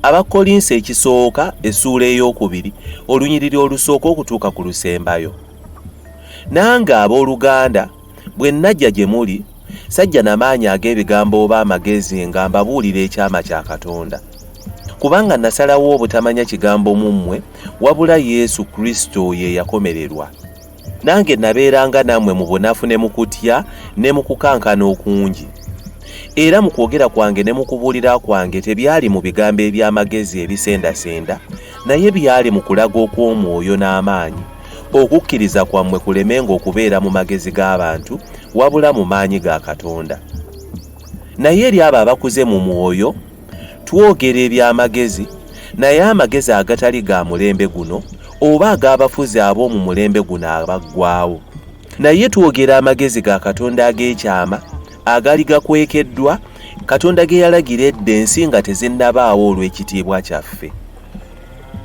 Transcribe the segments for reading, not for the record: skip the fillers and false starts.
Abakkolinso ekisooka essuula ey'okubiri olunyiriri olusooka okutuuka ku lusembayo. Nange abooluganda bwe nnajja gye muli sajja na maanyi ag'ebigambo oba amagezi nga mbabuulira ekyama kya Katonda. Kubanga nasalawo obutamanya kigambo mu mmwe wabula Yesu Kristo ye yakomererwa. Nange nabeeranga nammwe mu bunafu ne mu kutya ne mu kukankana okungi. Era mu kwogera kwange ne mu kubuulira kwange tebyali mu bigambo eby'amagezi ebisendasenda, naye byali mu kulaga okw'omwoyo n'amaanyi, okukkiriza kwammwe kulemenga okubeera mu magezi g'abantu, wabula mu maanyi ga Katonda. Naye eri abo abakuze mu mwoyo, Twogera eby'amagezi, naye amagezi agatali ga mulembe guno, oba ag'abafuzi ab'omu mulembe guno abaggwaawo. Naye twogera amagezi ga Katonda ag'ekyama, agaali gakwekeddwa, Katonda ge yalagira edda ensi nga tezinnabaawo olw'ekitiibwa kyaffe.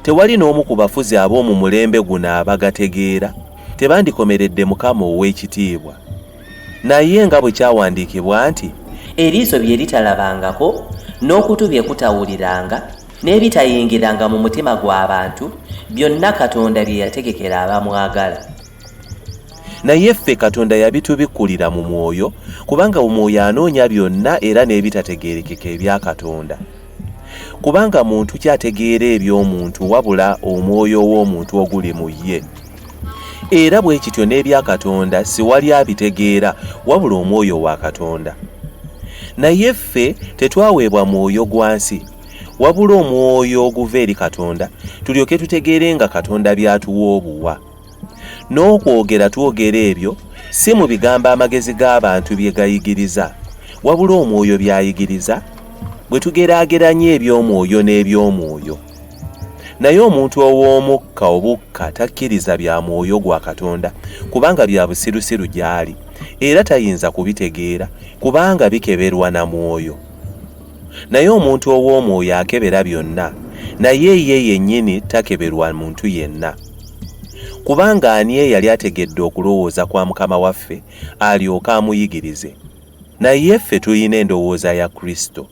Tewali n'omu ku bafuzi ab'omu mulembe guno abagategeera, tebandikomeredde Mukama ow'ekitiibwa. Naye nga bwe kyawandiikibwa nti. Eriiso bye litalabangako, n'okutu bye kutawuliranga, n'ebitayingiranga mu mutima gw'abantu, byonna Katonda bye yategekera abamwagala. Naye ffe Katonda yabitubikkulira mu Mwoyo, kubanga Omwoyo anoonya byonna era n'ebitategeerekeka ebya Katonda. Kubanga muntu ki ategeera eby'omuntu wabula omwoyo ow'omuntu oguli mu ye? Era bwe kityo n'ebya Katonda siwali abitegeera wabula Omwoyo wa Katonda. Naye ffe tetwaweebwa mwoyo gwa nsi, wabula Omwoyo oguva eri Katonda, tulyoke tutegeere nga Katonda by'atuwa obuwa. N'okwogera twogera ebyo, si mu bigambo amagezi g'abantu bye gayigiriza, wabula Omwoyo by'ayigiriza, bwe tugeraageranya eby'omwoyo n'eby'omwoyo. Naye omuntu ow'omukka obukka takkiriza bya Mwoyo gwa Katonda, kubanga bya busirusiru gy'ali, era tayinza kubitegeera, kubanga bikeberwa na Mwoyo. Naye omuntu ow'omwoyo akebera byonna, naye ye yennyini takeberwa muntu yenna. Kubanga ani eyali ategedde okulowooza kwa Mukama waffe, alyoke amuyigirize? Naye ffe tulina endowooza ya Kristo.